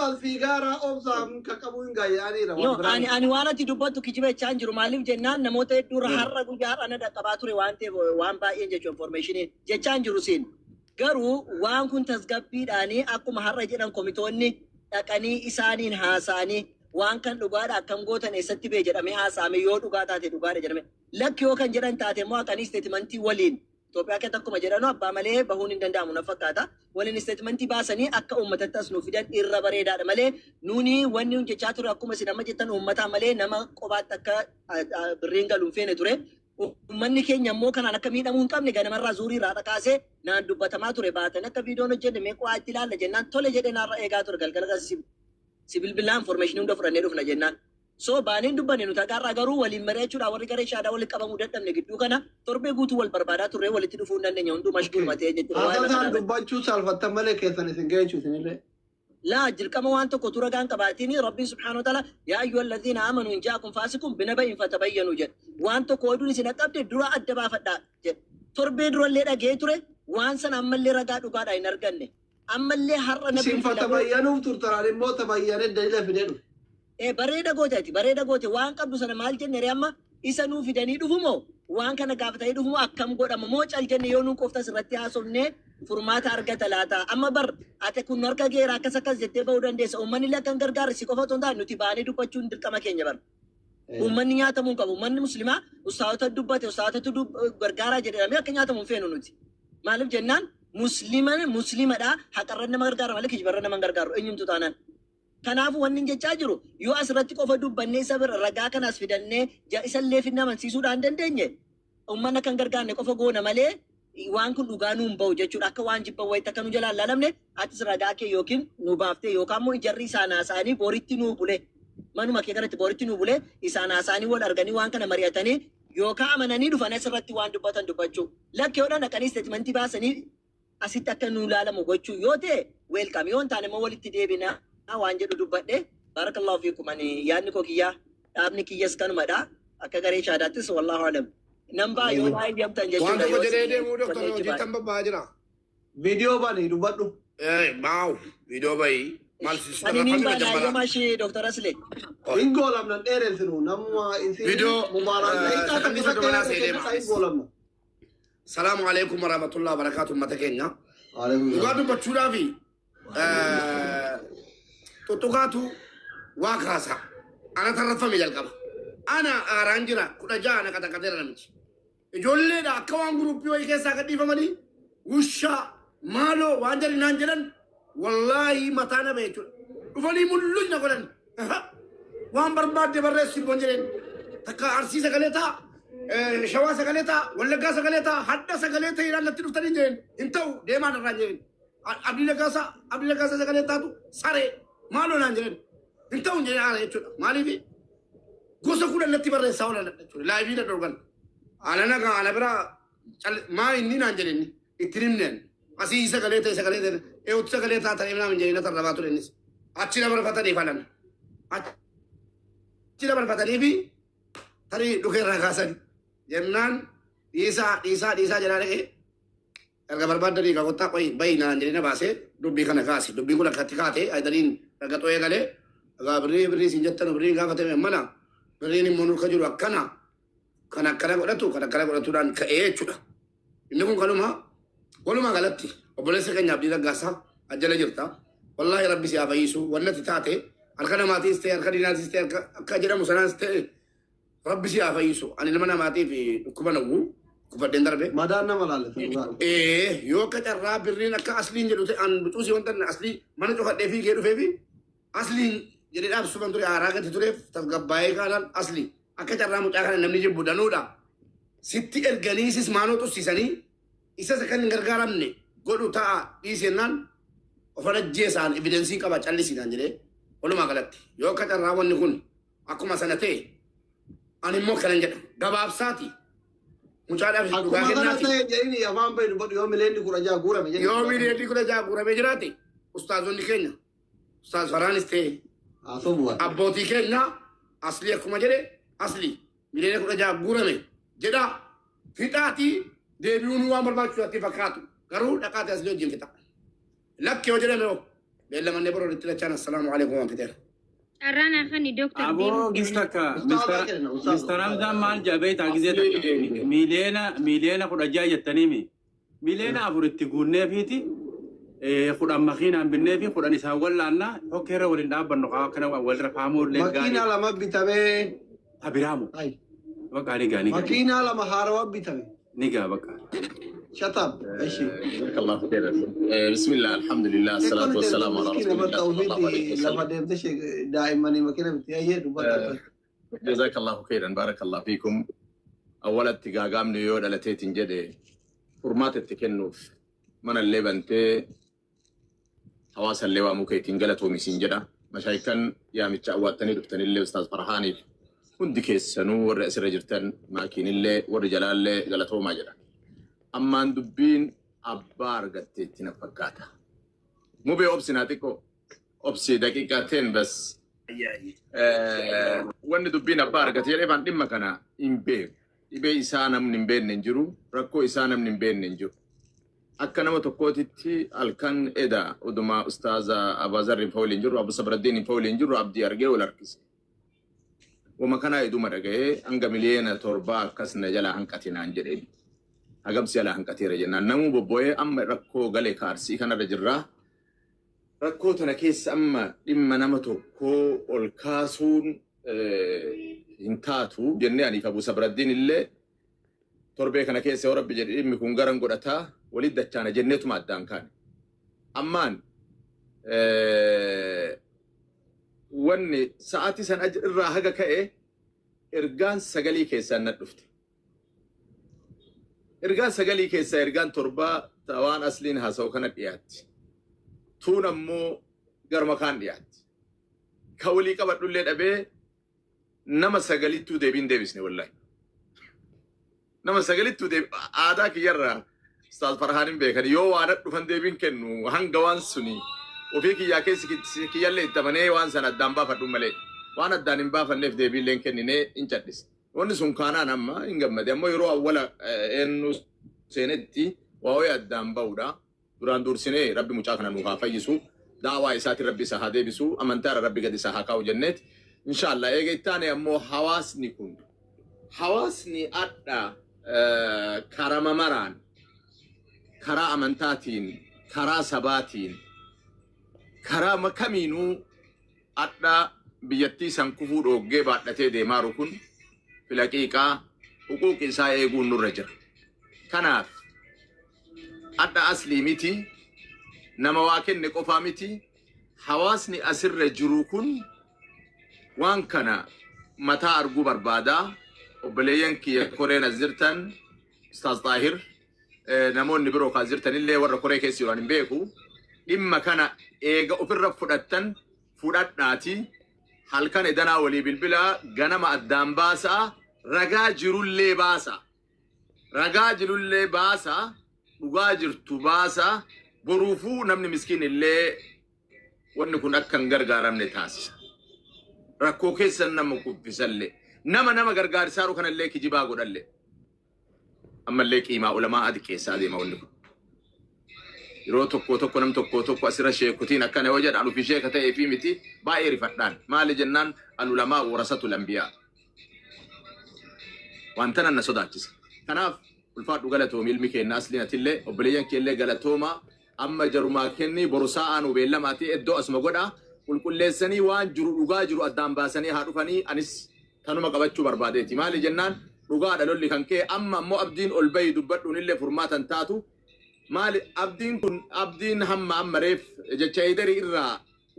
as fiigaaraa obsaan ka qabu hin gaayyaaniira. No, ani waan ati dubbattu kijiba jechaa hin jiru. Maaliif jennaan, namoota hedduurra har'a guyyaa har'a na dhaqqabaa ture waan ta'eef, waan baay'een jechuun information jechaa hin jiru siin. Garuu waan kun tasgabbiidhaanii akkuma har'a jedhan komitoonni dhaqanii isaaniin haasa'anii, waan kan dhugaadha, akkam gootan, eessatti bee jedhamee haasa'ame, yoo dhugaa taate dhugaadha jedhame, lakki yoo kan jedhan taate immoo haqanii statementii waliin, Itoophiyaa keessatti akkuma jedhanu abbaa malee bahuun hin danda'amu na fakkaata. Waliin statementii baasanii akka uummatatti as nu fidan irra bareedaadha malee, nuni wanni nun jechaa ture akkuma isin amma jettan uummataa malee nama qobaatti akka birriin galu hin feene ture. Uummanni keenya immoo kanaan akka miidhamuu hin qabne ganamarraa zuurii irraa dhakaasee naan dubbatamaa ture. Baatanii akka viidiyoon hojjenne mee qo'aa itti ilaalla jennaan, tole jedhee naarra eegaa ture. Galgala si bilbilaan information hunda fudhannee dhufna jennaan. So baaneen dubbanne nuti hagaarraa, garuu waliin mari'achuudhaan warri garee shaadaa walitti qabamuu dadhabne. Gidduu kana torbee guutuu wal barbaadaa turre, walitti dhufuu hin dandeenye, hunduu mashguul matee jechuudha. Waa'ee Haasasaan kanaa irratti. Dubbachuu saalfattan malee keessan isin ga'eechuu isinillee. Laa, dirqama waan tokko tu ragaan qabaatiin. Rabbiin سبحانه وتعالى يا أيها الذين آمنوا إن جاءكم فاسق بنبإ فتبينوا jedha. Waan tokko oduun isin dhaqqabde dura adda baafadhaa jedha. Torbee durallee dhagee ture, waan sana ammallee ragaa dhugaadhaa hin arganne. Ammallee har'a na Isin bilbilamee fatabayyanuuf turtanaan immoo tabayyanee dalila fidee dhufe. Bareeda goote, ati bareeda goote. Waan qabdu sana maal jenne ree? Amma isa nuu fidanii dhufumoo, waan kana gaafatanii dhufumoo, akkam godhama moo cal jenne yoo nuu qoftas irratti haasofne furmaata argata laata? Amma bar ati kun harka geera akkas akkas jettee bahuu dandeessa. Uummanni illee akka hin gargaarre si qofa otoo hin taane nuti baanee dubbachuun dirqama keenya bar. Uummanni nyaatamuu hin qabu. Uummanni muslimaa ustaazota dubbate, ustaazotatu gargaaraa jedhamee akka nyaatamu hin feenu nuti. Maaliif jennaan, muslima muslimadha, haqarra nama gargaara malee kijibarra nama hin gargaaru eenyumtu taanaan. Kanaafuu wanni inni jechaa jiru, yoo asirratti qofa dubbannee isa bira ragaa kanas fidannee isallee fidnee amansiisuudhaan dandeenye, uummanni akka hin gargaarne qofa goona malee waan kun dhugaa nuun bahu jechuudha. Akka waan jibban wayitti akka nu jalaan laalamne, atis ragaa kee yookiin nu baaftee yookaan immoo jarri isaan haasa'anii boritti nuu bule, manuma kee kanatti boritti nuu bule, isaan haasa'anii wal arganii waan kana mari'atanii yookaan amananii dhufan asirratti waan dubbatan dubbachuu. Lakki yoodhaan dhaqanii statementii baasanii asitti akka nuu laalamu gochuu yoo ta'e, welcome. Yoo hin taane immoo walitti deebina waan jedhu dubbadhe. بارك الله فيكم. Ani yaadni koo kiyyaa, dhaabni kiyyas kanumadha akka garee shaadaattis. والله أعلم. Nan baa yoo naa eeyyamtan Waan jechuudha. tokko Yoo jedhee isin deemuu, doktor, waltajjii hojii tan babba'aa jira. Viidiyoo bani dubbadhu. Maaw viidiyoo bayi maal Ani niin sirraffatu baana jambara. eeyyamaa ishee, Dr. Asle. Hin goolamna, dheeressinu namuma isin Viidiyoo mubaarak daqiiqaa takka sakandii takka 30 yaada seenee kennaa hin maal. goolamna. السلام عليكم ورحمة الله وبركاته uummata keenya. Waalaikum Dhugaa salaam. dubbachuudhaafi tuttuqaatu waa kaasa. Ana tarraffame jalqaba. Ana aaraan jira, 16 na qaxaqateera namichi. Ijoolleedha, akka waan guruppii wayii keessaa gadhiifamanii wushaa maaloo waan jedhan naan jedhan, wallaahi mataa na ba'e jechuudha. Dhufanii mulluñ na godhan. Waan barbaadde barreessi boon jedheen. Takka Arsii sagalee ta'a, Shawaa sagalee ta'a, Wallaggaa sagalee ta'a, hadda sagalee ta'e natti dhuftanii jedheen. Hin ta'u, deemaan irraan jedheen. Abdii Laggaasaa, Abdii Laggaasaa sagalee taatu saree maaloo naan jedhan. Hin ta'u jedheen haala jechuudha. Maaliif gosa 10 natti barreessaa oolan jechuudha. Live na dorgan. Ana nagaa ana bira maa inni naan jedhe, inni itti himneen. Asii sagalee ta'e, sagalee ta'e, eewwatu sagalee taatanii naan jedhee na tarrabaa ture innis. Achi na barfatanii falan. Achi na barfatanii fi tarii dhukee irraa kaasanii. Jennaan dhiisaa dhiisaa dhiisaa jedhaa dhaqee erga barbaaddanii kottaa qoyi bayi naan jedhee na baasee dubbii kana kaase. Dubbiin kun akkatti kaate ayidaniin erga xoo'ee galee egaa birrii birrii siin jettan birrii gaafatame mana birriin immoo nurka jiru akkana kan akkana godhatu kan akkana godhatuudhaan ka'ee jechuudha. Inni kun kanuma. Walumaa galatti, obboleessa keenya Abdii Raggaasaa, ajjala jirta. Wallaahi Rabbi si haa fayyisu. Wannati taate harka namaatiis ta'e, harka diinaatis ta'e, harka akka jedhamu sanaas ta'e, Rabbi si haa fayyisu. Ani ilma namaatiif dhukkuba nawwu kuffadheen darbe. Madaan nama laallata dhugaa. Yoo akka carraa birriin akka asliin jedhu ta'e, an bucuusii wanta aslii mana cufadhee fiigee dhufee fi asliin jedhee dhaabsisu ture, haaraa gati tureef tasgabbaa'ee kaanaan aslii akka carraa mucaa kana namni jibbu danuudha. Sitti erganii sis maanoo tussiisanii isas akka hin gargaaramne godhu ta'a dhiisennaan of ajjeesaan evidence qaba callisiidhaan jedhee. Walumaa galatti, yoo akka carraa wanni kun akkuma sana ta'e, ani immoo kanan jedha gabaabsaati mucaadhaaf dhugaa Akkuma kana kennaati. ta'e jedhini, afaan bahi dubbadhu, yoo miliyoonni 16 guurame jedhi. Yoo miliyoonni 16 guuramee jiraate, ustaazonni keenya, ustaaz Faraanis ta'e Haasoo bu'aa. abbootii keenya, aslii akkuma jedhe, aslii miliyoona 16 guurame jedha fixaatii deebi'uun waan barbaachisu natti fakkaatu, garuu dhaqaati aslii wajjin fixa. Lakki yoo jedhame hoo Beellamannee boroo itti lachaan assalaamu alaikum waan fixeera. Carraan hafani dooktar Aboo deemuuf gistaka Ustaaza kenna, ustaaza. Mr. Hamzaan maal jabee gisee takka 16 miliyoona jettaniimi 4 miliyoona itti guunneefiiti 10 makiinaan binnee fi 10 isaan wallaannaa hokkeerra waliin dhaabbannu kaa akkana walirra faamuu illee Makiinaa lama bitamee. Tabiraamu Ay. bakka ni gaa ni gaa Makiinaa lama haarawaa bitame. ni gaa bakka. Shut up. Eshi. جزاك الله خيرا. بسم الله، الحمد لله، الصلاة والسلام على رسول الله صلى الله عليه Lafa وسلم. deemte daa'immanii makiina bitti ayyee dubbata. جزاك الله خيرا، بارك الله فيكم. أولا gaagaamni yoo dhalateetiin jedhe furmaata itti kennuuf mana illee bantee hawaasa illee waamuu keetiin galatoomi jedha. Mashaayikan yaamicha awwaattanii dhuftanillee Ustaaz Farhaaniif hundi keessanuu warri asirra jirtan maakiinillee warri jalaallee galatoomaa jedha. Ammaan dubbiin abbaa argatteetti na fakkaata. Mubee obsinaa xiqqoo obsi daqiiqaa teen bas. Wanni dubbiin abbaa argate jedhee waan dhimma kana hin beeku. Dhibee isaa namni hin beekne hin jiru. Rakkoo isaa namni hin beekne hin jiru. Akka nama tokkootitti halkan eda oduma ustaaza Abaazar hin waliin jiru, Abu Sabraddiin hin waliin jiru, Abdii argee wal harkise. Wama kanaa eduma dhaga'ee hanga 7 miliyoona akkas na jalaa hanqate naan jedheen. Hagamsi jalaa hanqateera jennaan. Namuu bobbo'ee amma rakkoo galee kaarsii kanarra jirraa. Rakkoo tana keessa amma dhimma nama tokkoo ol kaasuun hin taatu jennee aniif Abu Sabraddiin illee torbee kana keessa yoo Rabbi jedhe dhimmi kun garan godhataa walitti dachaana jenneetuma addaan kaane. Ammaan wanni sa'aatii san irraa haga ka'e ergaan sagalii keessaan na dhufte. Ergaan sagalii keessaa ergaan torbaa waan asliin haasa'u kana dhiyaatti. Tuun ammoo garuma kaan dhiyaatti. Ka walii qabadhullee dhabee nama sagalittuu deebiin deebisne wallahi. Nama sagalittuu deebi aadaa kiyyarraa Ustaaz Farhaan beekan yoo waan dhufan deebiin kennu hanga waan suni ofii kiyyaa keessi kiyyallee itti amanee waan sana addaan baafadhu malee waan addaan hin baafanneef deebiillee hin kenninee hin cadhise. Wanni sun kaanaan amma hin gammade ammoo yeroo awwala eenyu seenetti waa'ee addaan ba'uudha. Duraan dursinee Rabbi mucaa kana nuuf haa fayyisu. Daawaa isaatiin Rabbi isa haa deebisu. Amantaarra Rabbi gadi isa haa kaa'u jenneeti. Inshaallah eega ittaane ammoo hawaasni kun hawaasni adda karama maraan karaa amantaatiin, karaa sabaatiin, karaa kamiinuu adda biyyattii san kufuu dhooggee baadhatee deemaaru kun filaqiiqaa huquuqi isaa eeguun nurra jira. Kanaaf adda aslii miti, nama waa kenne qofaa miti, hawaasni asirra jiru kun waan kana mataa arguu barbaadaa. Obboleeyyan kiyya koreen as jirtan, Ustaaz Xaahir, namoonni biroo kaas jirtanillee warra koree keessa jiran hin beeku. Dhimma kana eega ofirra fudhattan fudhadhaati. Halkan edanaa walii bilbilaa ganama addaan baasaa, ragaa jirullee baasaa. Ragaa jirullee baasaa, dhugaa jirtu baasaa, boruufuu namni miskiin illee wanni kun akka hin gargaaramne taasisa. Rakkoo keessan nama kuffisallee nama nama gargaarsaaru kanallee kijibaa godhallee ammallee qiimaa ulamaa adi keessaa adeema wanni kun. Yeroo tokko tokko nam tokko tokko asirra sheekutiin akkana yoo jedhan ofii sheeka ta'ee fi miti baay'ee rifadhaan maali jennaan العلماء ورثة الأنبياء. Wanta nan na sodaachisa. Kanaaf ulfaadhu, galatoomi ilmi keenya asliin atillee obboleeyyan keellee galatooma. Amma jarumaa kenni boru sa'aan beellamaati iddoo asuma godha qulqulleessanii waan jiru dhugaa jiru addaan baasanii haa dhufanii. Anis tanuma qabachuu barbaadeeti. Maali jennaan dhugaadha lolli kan kee amma ammoo abdiin ol bahi dubbadhuun illee furmaatan taatu. Maali abdiin kun abdiin hamma amma reef jecha eedarii irraa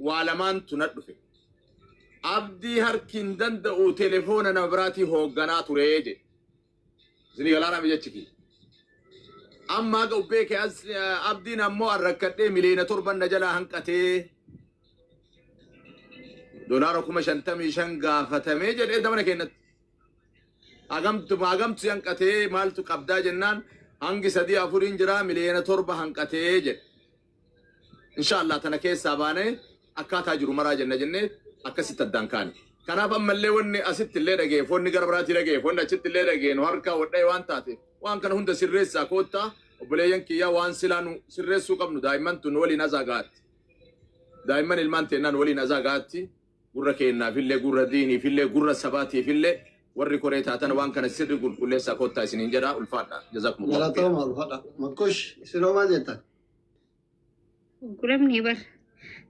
waa lamaantu na dhufe. Abdii harki hin danda'u telefoona nama biraatii hoogganaa turee jedhe. Isinii galaanaa jechi kiyya. Amma haga ubbee kee as abdiin ammoo arrakkadhee 7 miliyoona na jalaa hanqatee $55,000 gaafatamee jedhee damana kennatti. Hagamtu hagamtu hanqatee maaltu qabdaa jennaan hangi sadii afuriin jira 7 miliyoona hanqatee jedhe. Inshaallah tana keessaa baanee akkaataa jiru maraa jenna jennee akkasitti addaan kaane. Kanaaf ammallee wanni asitti illee dhageef, wanni gara biraatii dhageef, wanni achitti illee dhageen harkaa wadhee waan taate waan kana hunda sirreessaa koottaa obboleeyyan kiyyaa waan silaa nu sirreessuu qabnu daa'imman tun waliin hasaa gaatti. Daa'imman ilmaan teennaan waliin azaa gaatti gurra keennaafillee gurra diiniifillee gurra sabaatiifillee warri koree taatan waan kana sirri qulqulleessaa kottaa isiniin jedha ulfaadha. Jazakumullahu khairan. Galatooma ulfaadha. Makkush isinoo maal jettan? Guramni bar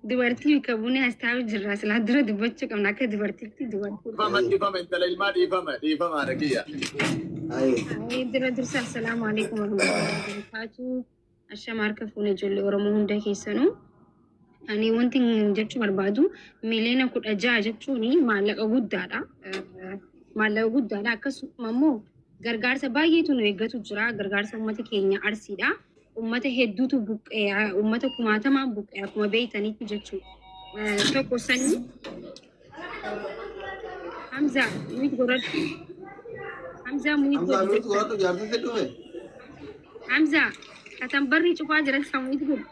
dubartii bakka buunee as taa'u jirra. Silaa dura dubbachuu qabna akka dubartiitti dubartii. Dhiifama dhiifama intala ilmaa dhiifama dhiifama haadha kiyya. Ayi. Dura dursa assalaamu alaikum warahmatullahi wabarakatuh. Ashama harka fuune ijoollee Oromoo hunda keessanuu. Ani wanti jechuu barbaadu 16 miliyoona jechuun maallaqa guddaadha. Maallaqa guddaadha. Akkasuma immoo gargaarsa baay'eetu nu eeggatu jira. Gargaarsa uummata keenya Arsiidha. Uummata hedduutu buqqee, uummata kumaatamaan buqqee akkuma beektanitti jechuudha. Tokko sanii Hamza mute godhadhu. Hamza mute Hamzaa godhu. nuti godhadhu jaartitti dhufe. Hamza katan barri cufaa jiran san mute godhu.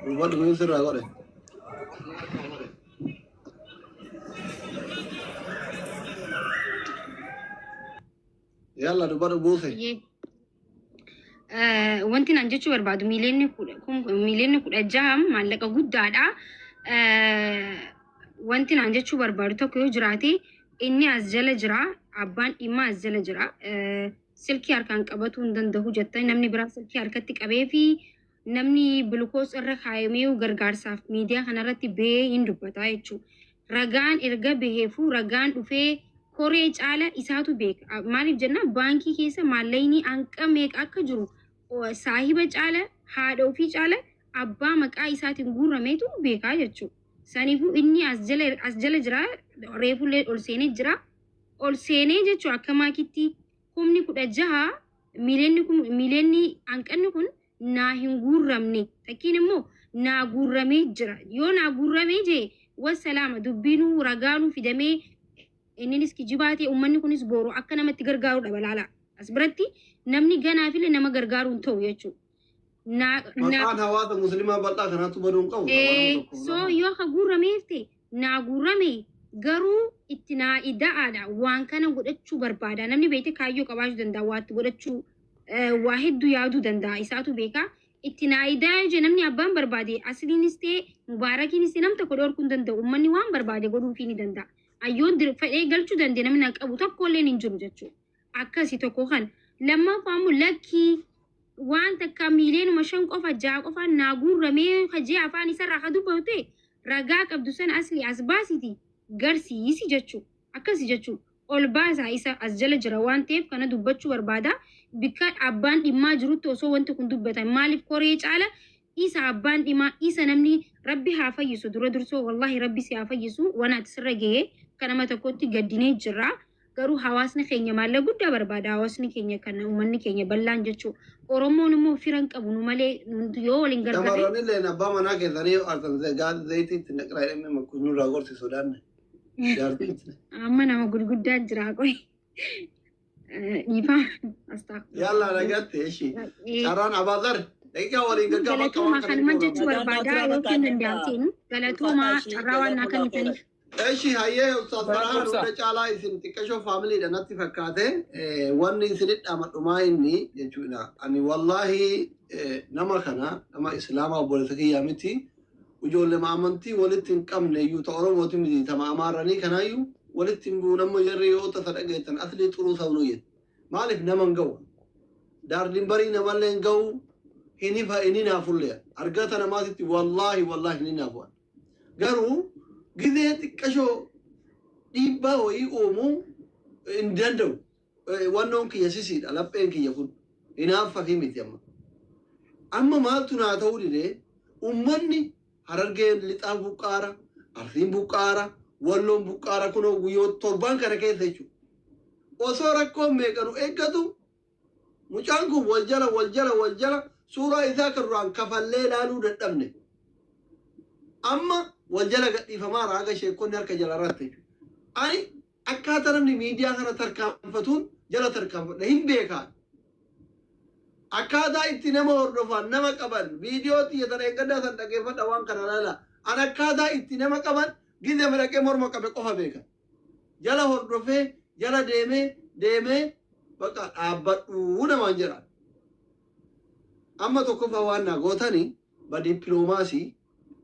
Dubbadhu mute sirraa godhe. Yalla dubbadhu buuse. Ye. Wanti naan jechuu barbaadu 16 miliyoona maallaqa guddaadha. Wanti naan jechuu barbaadu tokko yoo jiraate inni as jala jira. Abbaan dhimma as jala jira. Silkii harkaan qabatuu hin danda'u jettanii namni biraa silkii harkatti qabee fi namni glucose irra kaayamee gargaarsaaf miidiyaa kanarratti bahee hin dubbata jechuudha. Ragaan erga baheefuu ragaan dhufee koree caala isaatu beeka. Maaliif jennaan baankii keessa maallaqni hanqa meeqa akka jiru saahiba caala haadha ofii caala abbaa maqaa isaatiin guurameetu beekaa jechuudha. Saniifuu inni as jala jira, reefullee ol seenee jira. Ol seenee jechuun akka maakitti kumni 16 miliyoonni kun miliyoonni hanqanni kun naa hin guuramne, fakkiin immoo naa guuramee jira. Yoo naa guuramee jee wassalaama, dubbiinuu ragaanuu fidamee inninis kijibaa ta'e uummanni kunis boru akka namatti gargaaru dha balaala. As biratti namni ganaafillee nama gargaaruu hin ta'u jechuudha. Naa Maqaan hawaasa musliimaa bal'aa kanaatu baduu hin qabu. So yoo ka guurameef ta'e naa guurame, garuu itti naa ida'aadha, waan kana godhachuu barbaada. Namni beekte kaayyoo qabaachuu danda'a, waa itti godhachuu waa hedduu yaaduu danda'a, isaatu beeka. Itti naa ida'aa jee namni abbaan barbaade asliinis ta'e mubaarakiinis ta'e nam tokko dhorkuu hin danda'u. Uummanni waan barbaade godhuufii ni danda'a. Ayyoon fedhee galchuu danda'e namni na qabu tokkollee hin jiru jechuudha. Akkasi tokko kan lammaffaa immoo lakkii waan takka 5 miliyoona qofa 6 qofa naa guuramee hajee afaan isarraa ka dubbatu ta'e ragaa qabdu sana asli as baasiti garsiisi jechuu, akkasi jechuu. Ol baasaa, isa as jala jira waan ta'eef kana dubbachuu barbaada. Bikka abbaan dhimmaa jirutti osoo wanti kun dubbatan maaliif koree caala isa abbaan dhimmaa isa namni rabbi haa fayyisu. Dura dursoo wallahi rabbi si haa fayyisu. Waan ati sirra gahee kan nama tokkotti gaddinee jirra. Garuu hawaasni keenya maallaqa guddaa barbaada, hawaasni keenya kan uummanni keenya bal'aan jechuu. Oromoon immoo fira hin qabu nu malee yoo waliin gargaarre. Shamarran illee abbaa manaa keessanii yoo aartan gaazii zayitii itti naqraa jedhamee makkuus nurraa gorsi sodaanne. Jaartii itti. Amma nama gurguddaa jira qoy. Dhiifama. Astaghfirullah. Yalla nagaatti eshi. Carraan Abaazar daqiiqaa waliin gaggaaba akka Galatooma waan kana kanuman jechuu Nagaan barbaada naa yoo turaa kennu bakka danda'amteen galatooma carraa waan naa kennitaniif. Eshi hayyee Ustaaz Farhaan Obsa. hunda caalaa isin xiqqashoo faamiliidha natti fakkaate wanni isinit dhaamadhumaa inni jechuudha. Ani wallaahi nama kana nama islaamaa obboleessa kiyyaa miti. Ijoollee amantii walitti hin qabne iyyuu ta Oromooti miti tama Amaaranii kanaayyuu walitti hin bu'uun amma jarri yoo tasa dhageettan aslii xuruu sabnuu jedhu. Maaliif nama hin ga'u? Daardiin barii namallee hin ga'u, hin ifa hin hinaafullee. Argata namaatitti wallaahi wallaahi hin hinaafu. Garuu gizee xiqqashoo dhiibbaa wayii uumuu hin danda'u. Wannoon kiyya sisiidha, lapheen kiyya kun. Hinaaffaa fi miti amma. Amma maaltu naa ta'uu didee uummanni Harargeen lixaan buqqaara, Arsiin buqqaara, Walloon buqqaara kunoo guyyoota torban kana keessa jechuudha. Osoo rakkoon meeqanu eeggatu mucaan kun wal jala wal jala wal jala suuraa isaa kan duraan kafallee ilaaluu dadhabne. Amma wal jala gadhiifamaa raaga sheekonni harka jala irratti jechuudha. Ani akkaataa namni miidiyaa kana tarkaanfatuun jala tarkaanfadha hin beekaa. Akkaataa itti nama hordofan nama qaban viidiyoo xiyya eeggaddaa san dhaggeeffadha waan kana laala. Ani akkaataa itti nama qaban gizee madaqee morma qabe qofa beeka. Jala hordofee jala deemee deemee bakka dhaabbadhuu namaan jedha. Amma tokkoffaa waan naa gootanii Ba dippiloomaasii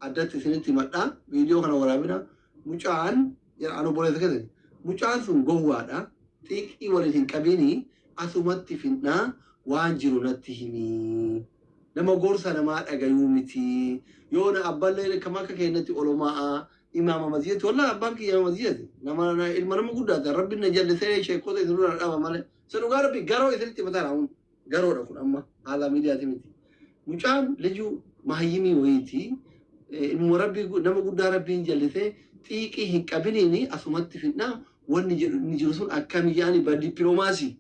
addatti isinitti himadhaa, viidiyoo kana waraabina. Mucaan jedha, obboleessa keessan, mucaan sun gowwaadha, xiiqii waliin hin qabinii, asumatti finnaa, waan jiru natti himii. Nama gorsa namaa dhagayuu miti. Yoo na abballee kam akka keenyatti olomaa imaama masjidati, wallahi abbaan kiyya imaama masjidati, nama ilma nama guddaata. Rabbi na jallisee sheekota isin dura dhaba malee. Isa dhugaa rabbi garoo isinitti mataa kun garoodha. Kun amma haala miidiyaati miti. Mucaan lijuu mahayyimii wayiiti, ilma rabbi nama guddaa rabbiin jallisee, xiiqii hin qabiniini, asumatti finnaa. Wanni jedhu inni jiru sun akkami yaani ba dippiloomaasii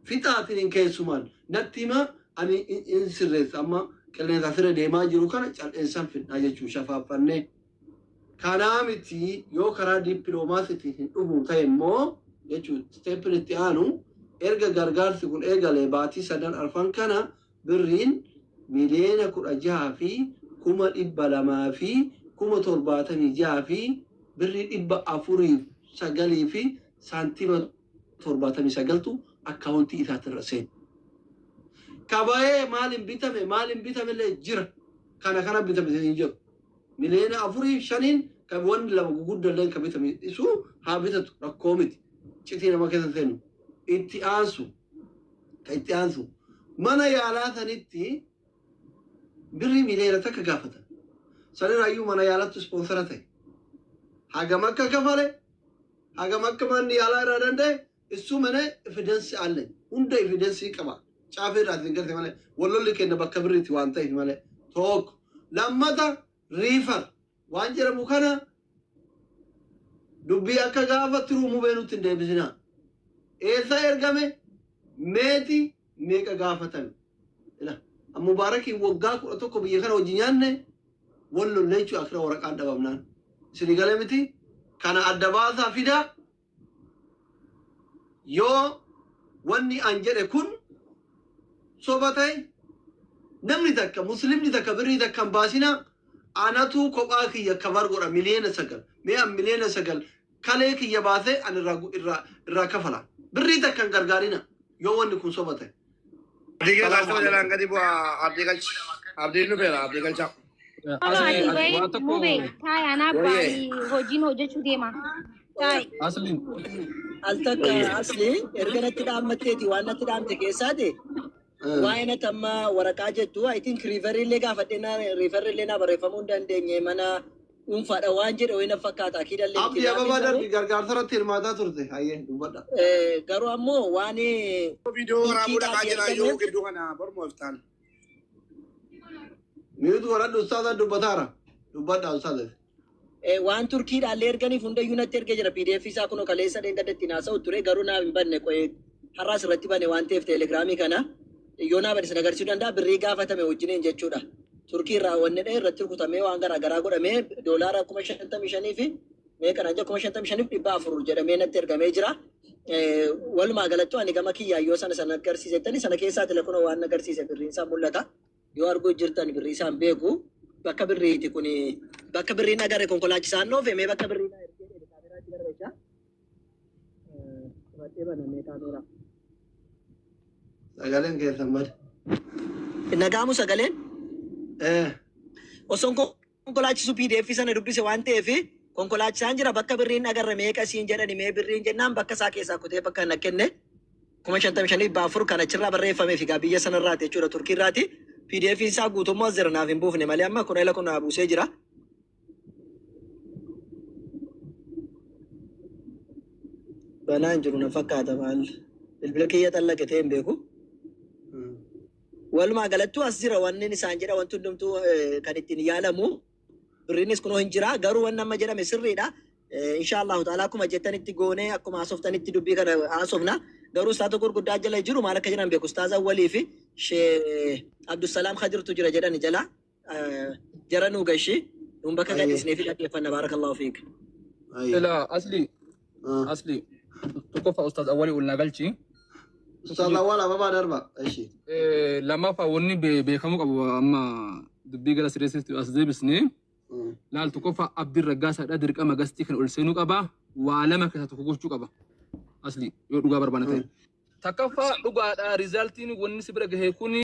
fixaatiin hin keessumaan natti hima, ani in sirreessa. Amma qilleensa asirra deemaa jiru kana cal'eensan fidhaa jechuun shafaaffannee. Kanaa miti, yoo karaa dippiloomaasiitiin hin dhufu ta'e immoo jechuun step-in itti aanu, erga gargaarsi kun eegalee baatii sadan arfan kana birriin 16,276,409 birrii 409 fi saantima 79tu akkaawuntii isaatirra seena. Kabayee maaliin bitame, maaliin bitame illee jira. Kana kana bitame hin jedhu. 4,500,000 kan wanni lama guguddaa illee kan bitame isu haa bitatu, rakkoo miti. Citii nama keessa seenu. Itti aansu. Kan itti aansu. Mana yaalaa sanitti birrii 1 miliyoona gaafatan. Sanirraayyuu mana yaalatti sponsor ta'e. Hagam akka kafale, hagam akka manni yaalaa irraa danda'e, isu mana evidence አለኝ. Hunda evidence qaba. Caafee irraa isin garte malee, wallolli kenna bakka birriitti waan ta'eef malee. Tokko. Lammata, refer waan jedhamu kana dubbii akka gaafa tiruu mubee nutti hin deebisinaa. Eessa ergame, meeti meeqa gaafatame? Ila Mubaarakiin waggaa 11 biyya kana hojii nyaanne wal lollee jechuudha, akira waraqaan dhabamnaan. Isin galee miti, kana adda baasaa fidaa. Yoo wanni an jedhe kun soba ta'e, namni takka, muslimni takka birrii takka hin baasinaa. Anatu kophaa kiyya kabar godha 9 miliyoona. Mee an 9 miliyoona kalee kiyya baasee an irraa kafala. Birrii takka hin gargaarina yoo wanni kun soba ta'e. Abdii galcha, jalaan gadi bu'aa, abdii galchi. Abdiin dhufeera, abdii galcha. Ati Waan tokko mubee taa'e, anaa Wayyee. hojiin hojjechuu deema. Taa'e. Asliin. Al takka, asli erga natti dhaammatteeti, waan natti dhaamte keessaati waa'ee natti amma waraqaa jettu, I think refer-ii illee gaafadhee na refer-ii illee na barreeffamuu hin dandeenye, mana dhuunfaadha waan jedhe wayii na fakkaata akiidallee. Abdii Ababaa darbi gargaarsa irratti hirmaataa turte. Hayyee, dubbadha. Garuu ammoo waan Viidiyoo waraabuu dhaqaa jira yoo gidduu kana mormu iftaan. Mute godhadhu, ustaaza dubbataara. Dubbadha, ustaaza. Waan Turkiidhaallee erganiif hundayyuu natti ergee jira. PDF isaa kunoo kaleessa dheengadda ittiin haasa'u ture, garuu naaf hin banne. Qo'ee har'aas irratti bane waan ta'eef teelegiraamii kana yoo naa bane sin agarsiisuu danda'a, birrii gaafatame wajjiniin jechuudha. Turkii irraa wanni dha'e irratti rukutamee waan garaa garaa godhamee doolaara 55,000 fi meeqa naan jedha, 55,400 jedhamee natti ergamee jira. Walumaa galattuu ani gama kiyyaa yoo sana sana agarsiisettani sana keessaa kunoo waan agarsiise birriin isaa mul'ata. Yoo arguu jirtan birrii isaan beeku, bakka birriiti kuni, bakka birriin agarre konkolaachisaan dhoofe, mee bakka birriin ergee jedhe kaameraatti garreessa. Fudhadhee banamee kaameraa. Sagaleen keessan bade. Nagaamu sagaleen? Eh. Osoon konkolaachisu PDF sana dubbise waan ta'eef, konkolaachisaan jira, bakka birriin agarre meeqa siin jedhani, mee birriin jennaan bakka isaa keessaa kutee bakka na kenne, 55,400 kan achirraa barreeffamee fi biyya sanarraati jechuudha, Turkiirraati. PDF isaa guutummaa as jira, naaf hin buufne malee amma kun ela kun naa buusee jira. Banaa hin jiru na fakkaata, maal bilbila kiyya xallaqe ta'e hin beeku. Walumaa galattuu as jira wanni isaan jedha, wanti hundumtuu kan ittiin yaalamu birriinis kunoo hin jira, garuu wanni amma jedhame sirriidha. Insha Allahu ta'ala akkuma jettanitti goonee akkuma haasoftanitti dubbii kana haasofna. Garuu ustaaza gurguddaa jala jiru maal akka jedhan beeku, ustaaza Awwalii fi Shee Abdusalaam Khadirtu jira jedhani jala. Jara nuu gashi nuun bakka gadhiisnee fi dhaggeeffanna, baarakallahu fiik. Ila asli asli tokkoffaa ustaaz Awwalii ol naa galchi. Ustaaz Awwal Ababaa darba. Ishi. Lammaffaa, wanni beekamuu qabu amma dubbii gara sirreessitti as deebisnee laal, tokkoffaa Abdiin Raggaasaadha dirqama gastii kan ol seenuu qaba. Waa lama keessaa tokko gochuu qaba. Asli yoo dhugaa barbaada ta'e. Takkaffaa, dhugaadha result-iin wanni si bira gahe kuni.